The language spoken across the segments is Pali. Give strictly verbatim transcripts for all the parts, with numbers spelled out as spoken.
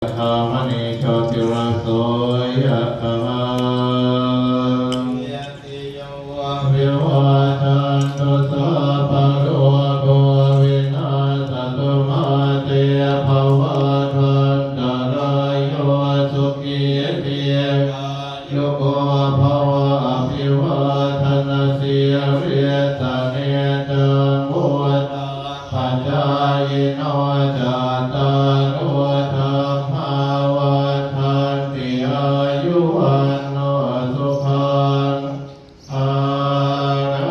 yathā maṇi jotiraso yathā. Sabbītiyo vivajjantu, sabbarogo vinassatu, mā te bhavatvantarāyo, sukhī dīghāyuko bhava. Abhivādanasīlissa niccaṃ vuḍḍhā pacāyino, cattāro dhammā vaḍḍhanti, āyu vaṇṇo sukhaṃ balaṃ.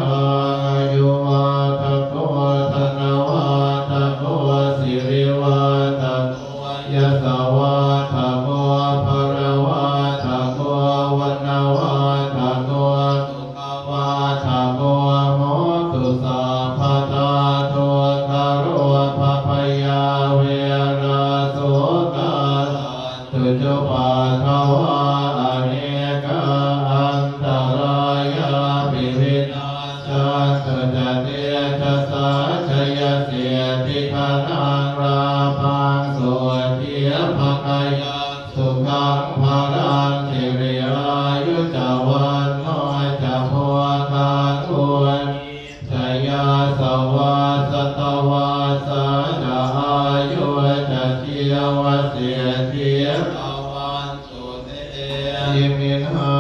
Āyuvaḍḍhako dhanavaḍḍhako sirivaḍḍhako yasavaḍḍhako balavaḍḍhako vaṇṇavaḍḍhako sukhavaḍḍhako hotu sabbadā. Dukkharogabhayā verā sokā sattu cupaddavā, anekā antarāyāpi vinassantu ca tejasā. Jayasiddhi dhanaṃ lābhaṃ, sotthi bhāgyaṃ sukhaṃ balaṃ, siri āyu ca vaṇṇo ca, bhogaṃ vuḍḍhī ca yasavā, satavassā ca āyū ca, jīvasiddhī bhavantu te. Iminā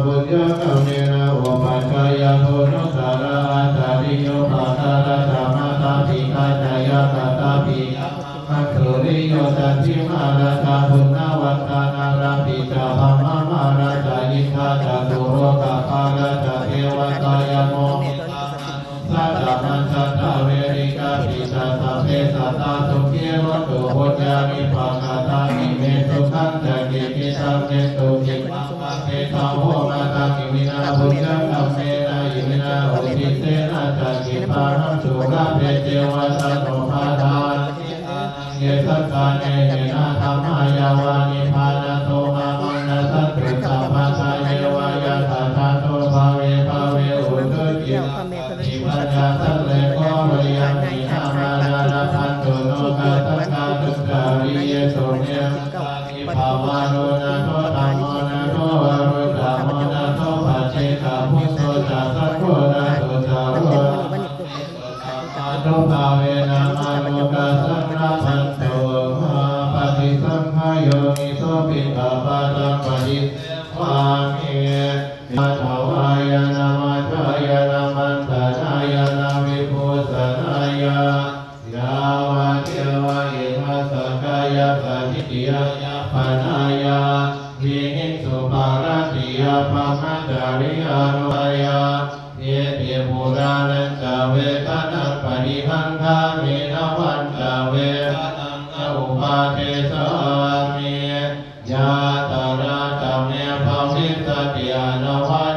puññakammena upajjhāyā guṇuttarā, ācariyūpakārā ca, mātā pitā ca ñātakā piyā, suriyo candimā rājā, guṇavantā narāpi ca, brahmamārā ca indā ca, lokapālā ca devatā, yamo mittā manussā ca, majjhattā verikāpi ca, sabbe sattā sukhī hontu, puññāni pakatāni me, sukhañca tividhaṃ dentu, khippaṃ pāpetha vomataṃ. Iminā puññakammena, iminā uddisena ca, khippāhaṃ sulabhe ceva taṇhupādānachedanaṃ, ye santāne hīnā dhammā, yāva nibbānato mamaṃ, nassantu sabbadā yeva, yattha jāto bhave bhave, ujucittaṃ satipaññā, sallekho viriyamhinā, mārā labhantu nokāsaṃ, kātuñca viriyesu me. Atthi bhāvā nātho dhammo, nātho varuttamo, nātho paccekabuddho ca, saṅgho nāthottaro, sammānubhāvena mārokāsaṃ labhantu mā. Paṭisaṅkhā yoniso piṇḍapātaṃ paṭisevāmi, yāvadeva idha sakkāyassa ṭhitiyā yāpanāya vihiṃsuparatiyā brahmacariyanuggahāya, iti purāṇañca vedanaṃ paṭihaṅkhāmi, navañca vedanaṃ na uppādessāmi, yātrā ca me bhavissati anavajjā